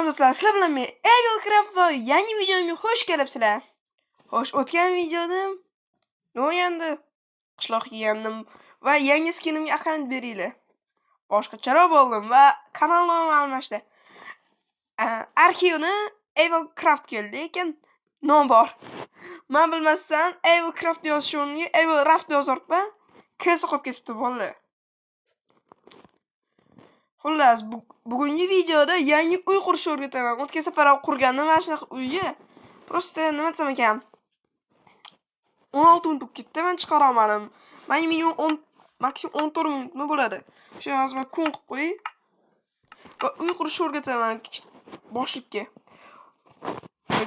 Salom do'stlar, sizlar bilan men Evilcraft va yangi videomga xush kelibsizlar. Xo'sh, o'tgan videoda nima bo'lgandi? Qishloq yegandim va yangi skinimga ahamiyat beringlar. Boshqacharoq bo'ldim va kanal nomi almashdi. Arxivni Evilcraft keldi, lekin nom bor. Men bilmasdan Evilcraft yozish o'rniga Evilraft yozibman. K'si qolib ketibdi bolalar. Xullas, bugungi videoda yangi uy qurishni o'rgataman. O'tgan safar ham qurgandim mana shunaqa uyni. Просто nima desam ekan? 16 minut bo'lib ketdi, men chiqara olmadim. Menga minimum 10, maksimum 14 minutmi bo'ladi. Shuni hozir men kun qilib qo'yay. Va uy qurishni o'rgataman kichik boshlikka.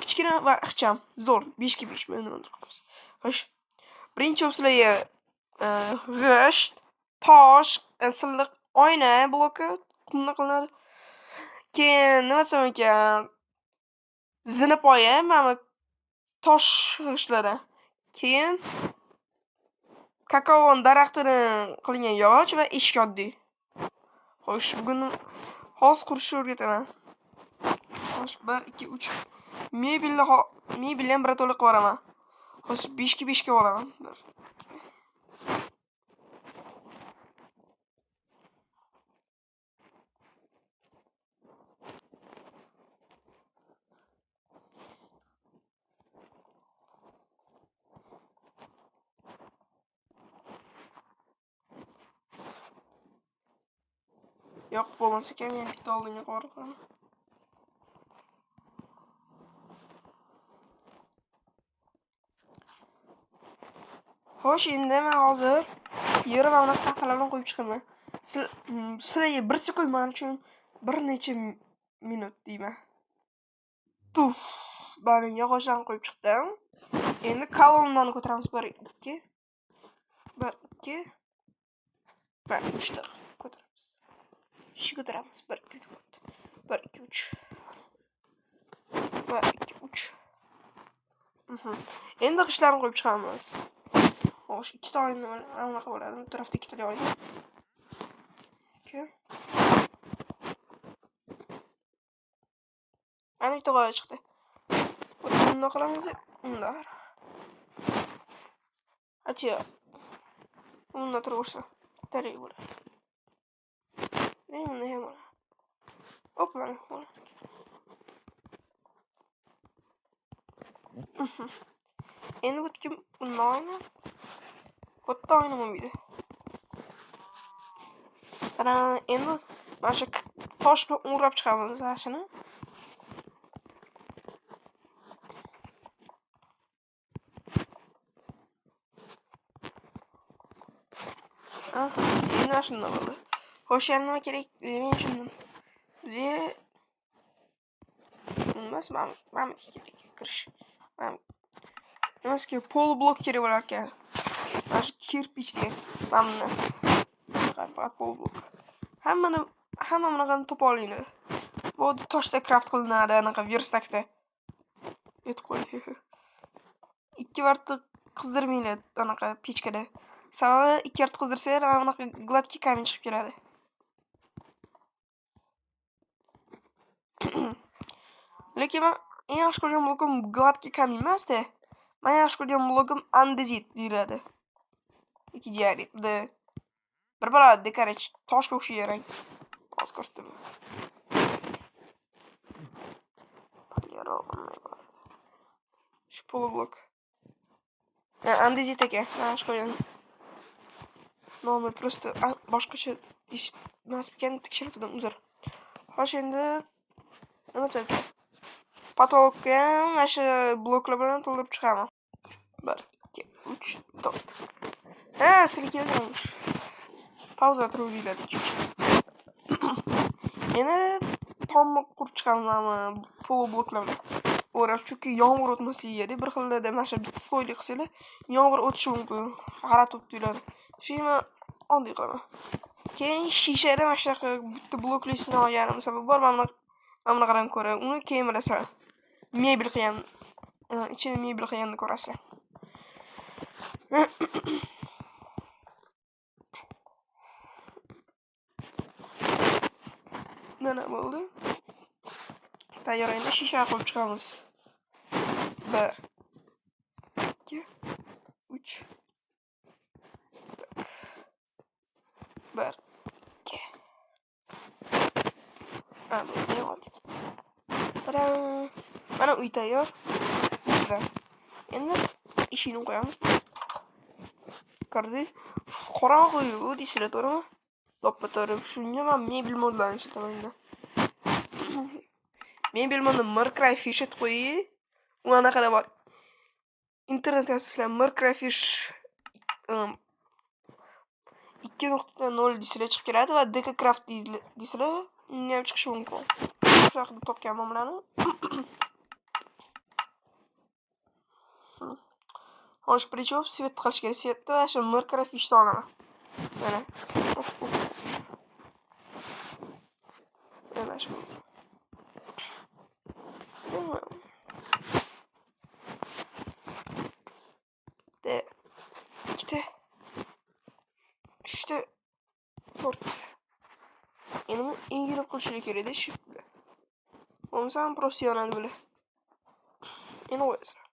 Kichkina va ixcham, zo'r, 5 ga 5 nimadir qilamiz. Xo'sh. Birinchi bo'lib sizlarga g'isht, tosh, silliq oyna bloki qumdan qilinadi. Keyin nima desam ekan? Zinapoya, mana tosh g'ishtlardan. Keyin kakaon daraxtidan qilingan yog'och va eshik oddiy. Xo'sh, bugun hozir qurishni o'rgataman. Xo'sh, 1 2 3 mebelni mebelni ham birato'la qilib yuboraman. Hozir 5 ga 5 ga olaman. Bir. Yo'q, bo'lmasa ekan, yana bitta oldinga qo'yib qo'yaman. Xo'sh, endi men hozir yeri va bunaqa taxtalar bilan qo'yib chiqaman. Sizlarga 1 sekund, men uchun bir necha minut deyman. Tuf, mana yog'ochlarni qo'yib chiqdim. Endi kolonnani ko'taramiz. 1 2 1 2 va 3 ta ko'taramiz. Shu ko'taramiz. 1 2 3 bo'ldi. 1 2 3. 1 2 3. Endi g'ishtlarni qo'yib chiqamiz. Xo'sh, ikkita oyna anaqa bo'ladi. Bu tarafda ikkita oyna. Ikki. Mana bitta g'oya chiqdi. Bundoq qilamiz, bundoq. Acha. Bundoq turaversa, bittalik bo'ladi. Ne bunda ham bo'ladi. Hop, mana bo'ladi. Endi bu kim bundoq oyna. Bu yerda oyna bo'lmaydi. Mana endi mana shu tosh bilan o'rab chiqamiz mana shuni. Aha, endi mana shunday bo'ldi. Xo'sh, yana nima kerak? Men tushundim. Bizga emas, mana kerak kirish. Mana nimasi kerak? Pol blok kerak bo'lar ekan. Mana shu kirpich degan. Mana buni. Faqat pol blok. Hammani hamma bunaqani topa olinglar. Bu toshda craft qilinadi, anaqa verstakda. Aytib qo'y. 2 marta qizdirmanglar anaqa pechkada. Sababi 2 marta qizdirsanglar, mana bunaqa gladkiy kamen chiqib keladi. Lekin men eng yaxshi ko'rgan blokim gladkiy kamen emas-da. Men yaxshi ko'rgan blokim andezit deyiladi. Yoki diarit. Bir bo'ladi, короче, toshga o'xshagan rang. Hozir ko'rsataman. Полированный bo'ladi. Shu polublok. Andezit ekan. Men yaxshi ko'rgan. Nomi просто boshqacha eshitmasmikan tekshirib uzr. Xo'sh, endi nima desam ekan? Potolokka ham mana shu bloklar bilan to'ldirib chiqaman. 1 2 3 4. Ha, sizlar kelganmish. Pauza turib deyiladi. Endi tomni qurib chiqamiz mana polubloklar bilan. O'rab, chunki yomg'ir o'tmasligi kerak. Bir xilda mana shu bitta sloyli qilsanglar, yomg'ir o'tishi mumkin. G'alati bo'lib tuyuladi. Shuni men oddiy qilaman. Keyin shishada mana shunaqa bitta bloklisini olganim sabab bor. Mana bunaqadan ko'ra uni keyin bilasizlar. Mebel qilgan, ichini mebel qilganini ko'rasizlar. Mana bo'ldi. Tayyor, endi shisha qo'yib chiqamiz. 1 2 3 1 2. Ha, bu yo'qolib ketibdi. Tada! Mana uy tayyor. Endi eshikni qo'yamiz. Ko'rdingiz? Qorong'u uy deysizlar, to'g'rimi? To'ppa-to'g'ri. Shunga men mebel modlarni ishlataman endi. Mebel modni Mercry Fish etib qo'ying. U anaqada bor. Internetda yozsanglar Mercry Fish 2.0 deysizlar chiqib keladi va DK Craft deysizlar, unda ham chiqishi mumkin. Shunaqa qilib topganman bularni. Xo'sh, birinchi bo'lib svetni qilish kerak. Svetni va shu Mercry Fishni olaman. Mana. Mana shu. Bitta, ikkita, uchta, to'rtta. Endi buni egilib qilishlar kerakda shift bilan. Bo'lmasam просто yonadi bular. Endi qo'yasizlar.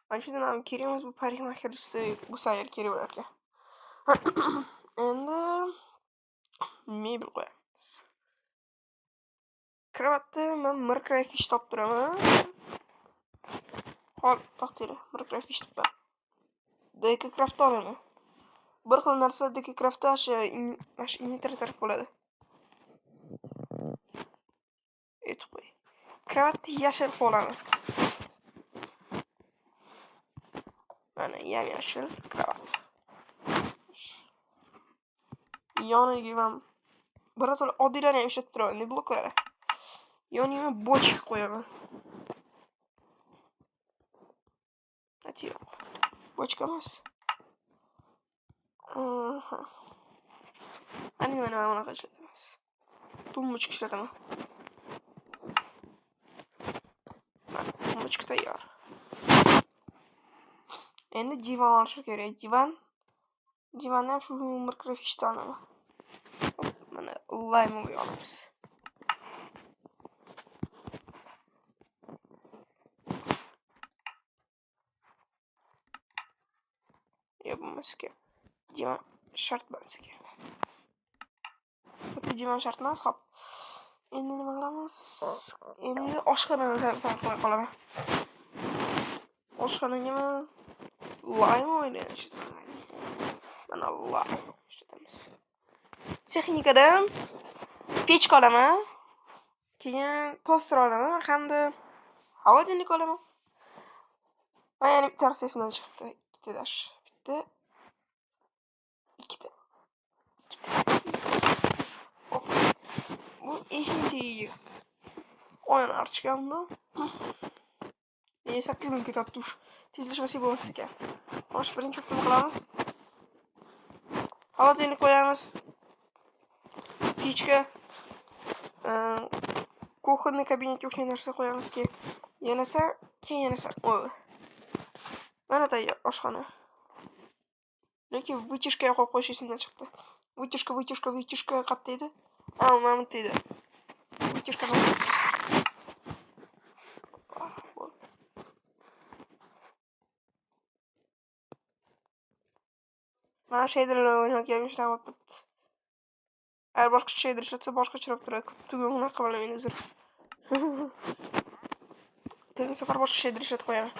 Mana shunda mana kerak emas bu parikmaxerista bu sayr kerak bo'lar ekan. Endi mebel qo'yamiz. Kravatda men Mercry Fish topib turaman. Hop, to'xtanglar, Mercry Fish topman. DK Craft olaman. Bir xil narsa DK Craftda shu inventar taraf bo'ladi. Aytib qo'y. Kravatni yashil qilib olaman. Mana yam-yashil kravat. Yoniga men birato'la oddiylarni ham ishlatib turaman, bloklari. Yoniga bochka qo'yaman. Yo'q. Bochka emas. Aha. Ana mana bunaqa ishlatamiz. Tumbuchka ishlataman. Mana tumbuchka tayyor. Endi divan olishim kerak. Divan. Divanni ham shu Mercry Fishdan olaman. Mana lime olamiz. Yo'q, bo'lmas ekan. Divan shart emas ekan. Bitta divan shart emas, xo'p. Endi nima qilamiz? Endi oshxonani sal qo'ya qolaman. Oshxonaga men lime o'ynayman. Mana lime ishlatamiz. Texnikadan pechka olaman. Keyin toster olaman hamda холодильник olaman. Va yana bitta narsa esimdan chiqibdi. Ikkita dash. Bitta, ikkita. Ikkita. Hop. Bu eshikning tagiga oyna archganimda 8 minut ketyapti ush. Tezlashmasak bo'lmas ekan. Xo'sh, birinchi nima qilamiz? Холодильник qo'yamiz. Pechka. Кухонный kabinetga o'xshagan narsa qo'yamiz keyin. Yanasa, keyin yanasa. Mana tayyor oshxona. Lekin вытяжка qo'yib qo'yish esimdan chiqdi. Вытяжка, вытяжка, вытяжка qayerda edi? Ha, mana bu yerda edi. Вытяжка qo'yamiz. Mana shaderlar o'ynayotgan shunaqa bo'lib turibdi. Agar boshqa shader ishlatsa boshqacha bo'lib turadi. Tugun unaqa qilaman uzr. Keyingi safar boshqa shader ishlatib qo'yaman.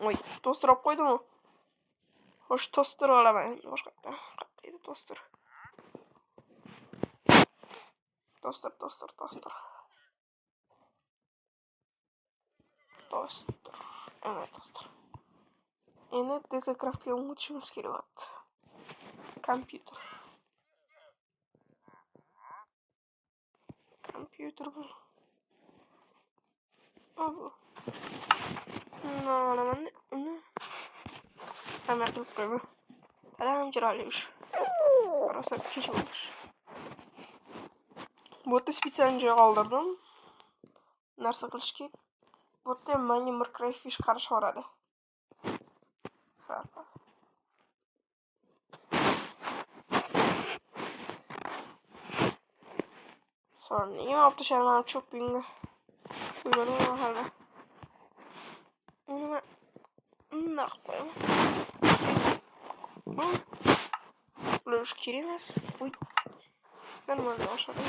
Oy, toster olib qo'ydimi? Xo'sh, toster olaman endi boshqa. Qayerda edi toster? Toster, toster, toster. Toster. Ana toster. Endi DK Craftga o'tishimiz kerak. Kompyuter. Kompyuter bu. Bu. Uni olaman. Uni hamma qilib qo'yaman. Hali chiroyli ish. Rosa kech bo'ldi. Bu yerda специально joy qoldirdim. Narsa qilishga. Bu yerda ham menga Mercry Fish qarashaveradi. Sal-pal. Nega olib tashladim cho'pingni? Qo'ymadim hali. Uni man bundoq qilib qo'yaman. Bular уже kerak emas. Voy. Нормально oshadi.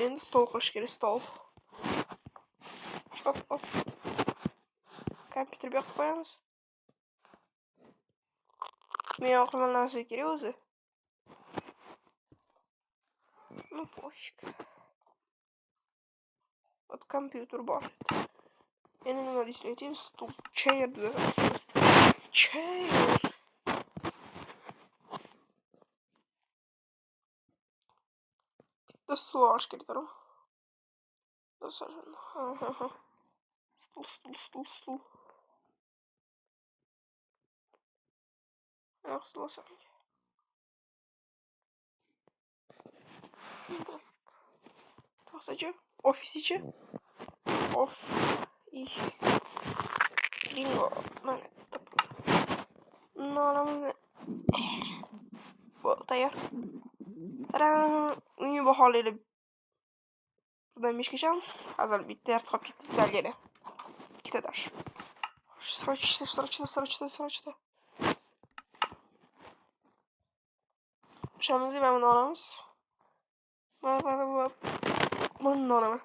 Endi stol qilish kerak, stol. Hop, hop. Kompyuter bu yoqqa qo'yamiz. Bu yoqqa nima narsa kerak o'zi? Ну, пофиг. Вот kompyuter bor. Endi nima deysizlar, aytaymi? Stol, chair tuzatamiz. Chair. Bitta stul olish kerak, to'g'rimi? Ha. Stul, stul, stul, stul. Qanaqa stul olsam ekan? To'xtachi, ofis ichi. Of. Bingo. Mana topildi. Buni olamiz. Bo'ldi, tayyor. Tadam! Uy baholiydi. Birdan 5 gacha. Hozir bitta yarta qolib ketdi itagini. Ikkita tosh. Срочно, срочно, срочно, срочно. O'shamiz, mana buni olamiz. Mana buni olaman.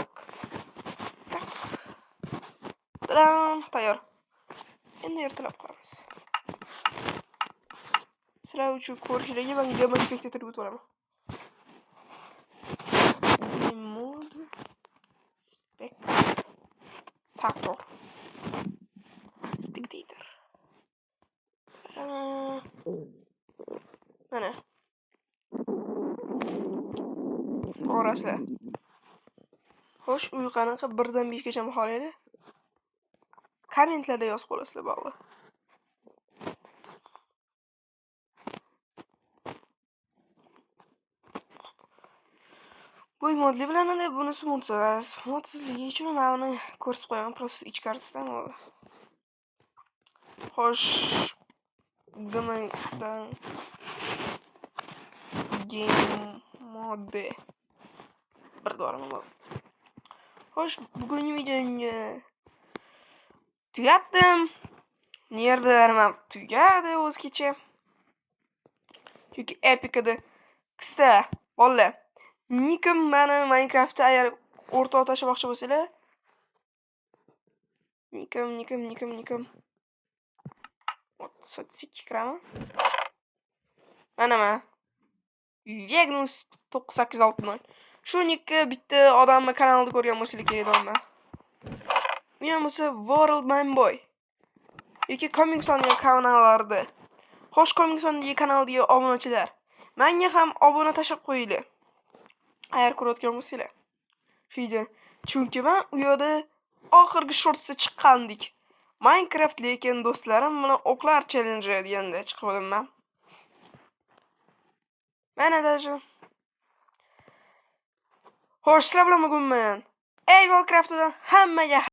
Tak. Tak. Tadam! Tayyor. Endi ertalab qilamiz. Sizlar uchun ko'rishlarga man Game Spectatorga o'tib olaman. Mode Spectator. Spectator. Mana. Ko'rasizlar. Xo'sh, uy qanaqa? 1 dan 5 gacha baholaydi. Kommentlarda yozib qo'yasizlar bog'li. Bu modli bilan bunisi modsiz. Modsizligi uchun man uni ko'rsatib qo'yaman. Просто ichkarisidan bo'ldi. Xo'sh, Gmaildan game mode bir boraman. Xo'sh, bugungi videomga tugatdim. Nervlarim ham tugadi o'zgacha. Chunki epic edi. Qisqa, bolalar. Nikim mani Minecraftda agar o'rtoq tashlamoqchi bo'lsanglar, nikim, nikim, nikim, nikim. Вот, соцсеть ga kiraman. Mana man. Vegnus 9860. Shu nikni bitta odamni kanalida ko'rgan bo'lsanglar kerak odamlar. U ham bo'lsa World Man Boy. Yoki Coming Soon degan kanallarda. Xo'sh, Coming Soon degan kanaldagi obunachilar. Menga ham obuna tashlab qo'yinglar. Agar ko'rayotgan bo'lsanglar. Shu videoni. Chunki men u yerda oxirgi shortsda chiqqandik. Minecraft lekin do'stlarim bilan o'qlar challenge deganda chiqib man. Mana даже. Xo'sh, sizlar bilan bugun men Eyvalcraftdan hammaga